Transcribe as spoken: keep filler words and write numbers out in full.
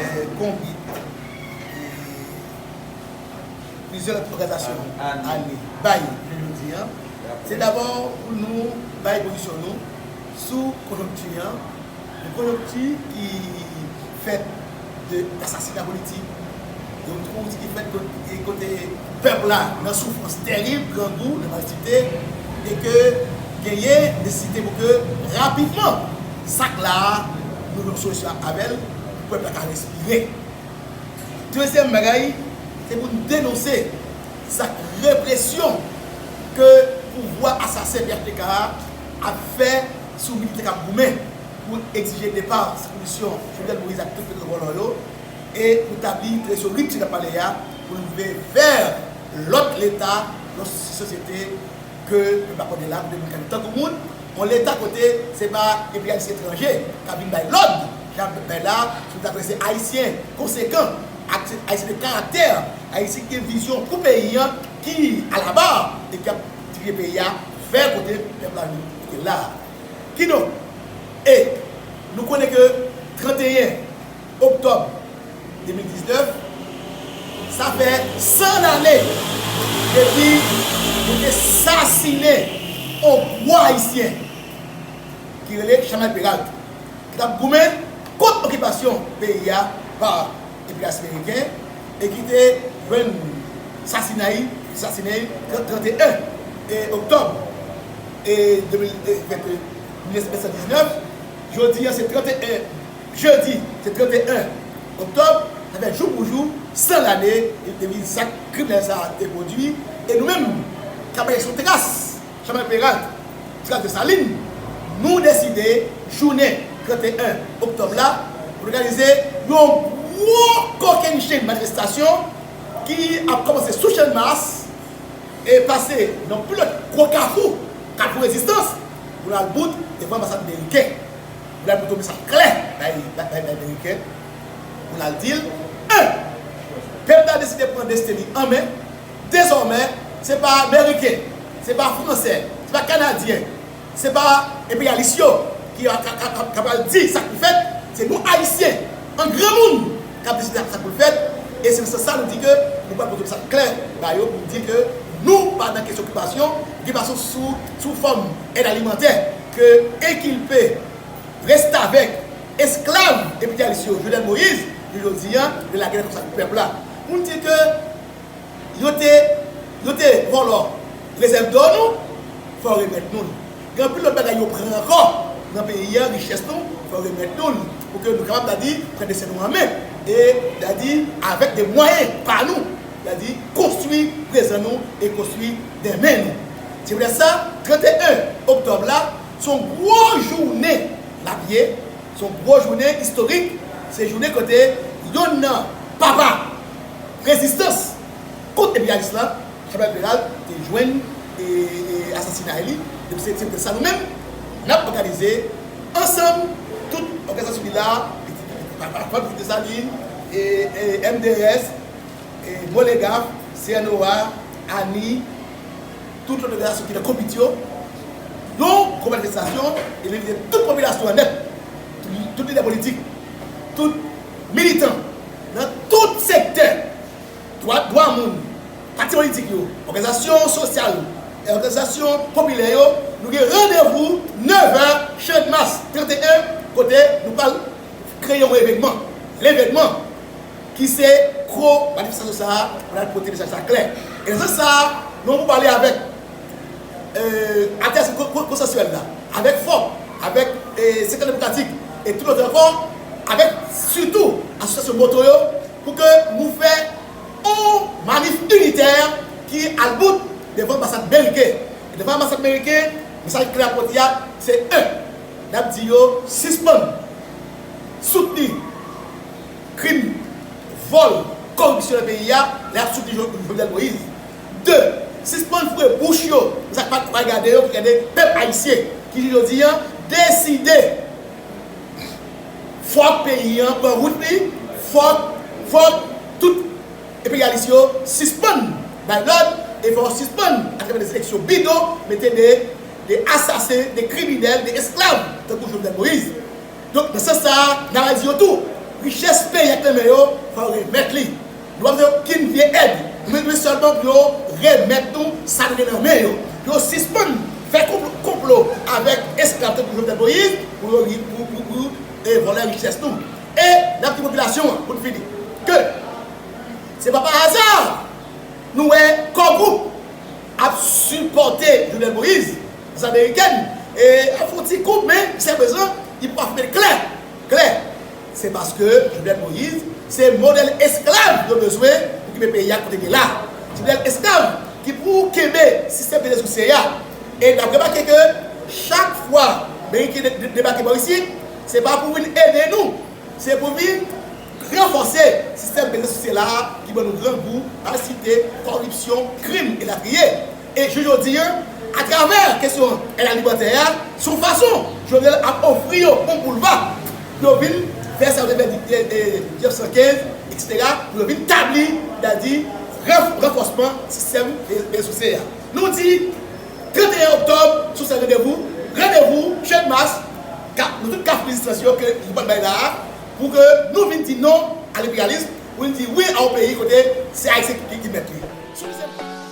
eh, konbit, eh, plizyè lòt òganizasyon ane bay jodi a, se dabò pou nou bay pozisyon nou sou konjonkti an, yon konjonkti ki fèt de asasina politik, yon konjonkti ki fèt kote, kote pèp la nan soufrans tèrib, grangou, nan malsite, e ke genyen nesesite pou ke rapidman sa k la a, nou jwenn solisyon avè l, pou pèp la ka respire. Dezyèm bagay, se pou n denonse zak represyon ke pouvwa asasen P H T K a ap fè sou militè k ap goumen pou egzije depa sou kondisyon Jovenel Moïse ak tout lòt vòlò yo, e pou tabli presyon ripti n ap pale a, pou n rive vè lòt leta, lòt sosyete ke pèp la konnen la, kote moun ka viv tankou moun, yon leta kote se pa enperyalis etranje k ap vin bay lòd, k ap bay la, si w ta vle se Ayisyen konsekan, ak se Ayisyen de karaktè, Ayisyen ki gen vizyon pou peyi an, ki alaba, e k ap dirije peyi a vè kote pèp la vle kote la. Kidonk, e nou konnen ke tranteyen oktòb de mil diznèf, sa fè san lane depi yo te sasinen yon gwo Ayisyen ki rele Chamal Peralt, ki t ap goumen kont okipasyon peyi a pa enperyalis meriken e ki te jwenn sasinay, sasinen trannteyen oktòb e de mil, e, mil nèf san diznèf. Jodi a, se trannteyen, jedi, se trannteyen oktòb, sa fè jou pou jou, san lane depi zak kriminèl sa a te pwodui. E nou menm, k ap mache sou tras Chamal Peralt, tras Desalin, nou deside, jounen trannteyen oktòb la, òganize yon gwo kokennchenn manifestasyon ki ap kòmanse sou Channmas e pase nan plizyè gwo kafou, kafou rezistans, pou l al bout devan anbasad meriken. Pou l al pote yon mesaj klè bay, bay, bay, bay meriken, pou l al di l, en, pèp la deside pran desten li an men, dezòmè, se pa meriken, se pa fransè, se pa kanadyen, se pa enperyalis yo ki ka, ka, ka, ka pral di sa k pou fèt, se nou Ayisyen, an granmoun, k ap deside sa k pou l fèt, e se nan sans sa nou di ke nou pral pote mesaj klè ba yo pou di ke nou pa nan kesyon okipasyon, okipasyon sou, sou fòm èd alimantè ke enkilpe, restavèk, esklav enperyalis yo, Jovenel Moïse, jodi a, yo lage nan konsa pou pèp la. Pou n di ke yo te, yo te vòlò rezèv dò nou, fò yo remèt nou l. Gen anpil lòt bagay yo pran ankò nan peyi a, richès nou, fò yo remèt nou l. Pou ke nou kapab, ta di, pran desten nou an men. E, ta di, avèk de mwayen pa nou, ta di, konstwi prezan nou e konstwi demen nou. Se poutèt sa, trannteyen oktòb la, se yon gwo jounen l ap ye, se yon gwo jounen istorik, se jounen kote yonn nan papa rezistans kont enperyalis la, Chamal Peralt, te jwenn, e, e, asasinay li. Donk, se, se poutèt sa nou menm, n ap òganize ansanm tout òganizasyon li la, pa, pa, pa, Desalin, e, e, M D S, e, Molegaf, C N O A, ani, tout lòt òganizasyon ki nan konbit yo, yon gwo manifestasyon, e n envite tout popilasyon an nèt, tout, tout lidè politik, tout militan, nan tout sektè, dwa, dwa moun, pati politik yo, òganizasyon sosyal, òganizasyon popilè yo, nou gen randevou nevè, Channmas trannteyen, kote nou pral kreye yon evènman. Levènman ki se gwo manifestasyon sa a, pou n al pote mesaj sa klè. E nan sans sa a, nou pou pale avèk, e, aktè ko-, ko-, konsansyèl la, avèk fòk, avèk, e, sektè demokratik, e tout lòt ankò, avèk sitou asosyasyon moto yo, pou ke nou fè yon manif initè ki al bout devan anbasad meriken. E devan anbasad meriken, mesaj klè a pote a, se en, n ap di yo sispann soutni krim, vòl, koripsyon nan peyi a, lè y ap soutni Jo-, Jovenel Moïse. De, sispann foure bouch yo nan sa k pa, pa gade yo, ki gade pèp ayisyen, ki jodi a deside fòk peyi a pran wout li, fòk, fòk tout enperyalis yo sispann bay lòd, e fò yo sispann, atravè de eleksyon bidon, mete de, de asasen, de kriminèl, de esklav, tankou Jovenel Moïse. Donk, nan sans sa a, n a di yo tou, Richès peyi a k nan men yo, fò yo remèt li. Nou pa bezwen okenn vye èd. Nou bezwen sèlman pou yo remèt nou sa nou gen nan men yo. Pou yo sispann fè konplo, konplo avèk esklav tankou Jovenel Moïse pou yo, pou, pou, pou, e, vòlè richès nou. E n ap di popilasyon an, pou n fini, ke se pa pa aza nou wè Core Group ap sipòte Jovenel Moïse, Zis Amerikèn, e ap fè yon ti kout, men jiskaprezan, li poko afime l klè, klè. Se paske Jovenel Moïse se modèl esklav yo bezwen pou kenbe peyi a kote l ye la. Se modèl esklav ki pou kenbe sistèm peze souse a. E n ap remake ke chak fwa Ameriken de, de, debake bò isit, se pa pou vin ede nou, se pou vin ranfòse sistèm peze souse la ki ban nou grangou, malsite, kòripsyon, krim, elatriye. E jou jodi a, atravè kesyon èd alimantè a, se yon fason Jovenel ap ofri yo yon boulva pou yo vin fè sa yo te fè di, e, e, mil nèf san kenz, etsetera, pou yo vin tabli, sètadi, ranf-, ranfòsman sistèm e, e souse a. Nou di, trannteyen oktòb, sou sèl randevou, randevou, Channmas, ka, nou tout kaf rezistans yo ke nou pral bay la a, pou ke nou vin di non a lenperyalis, pou vin di wi a yon peyi kote se Ayisyen ki, ki mèt li. Sou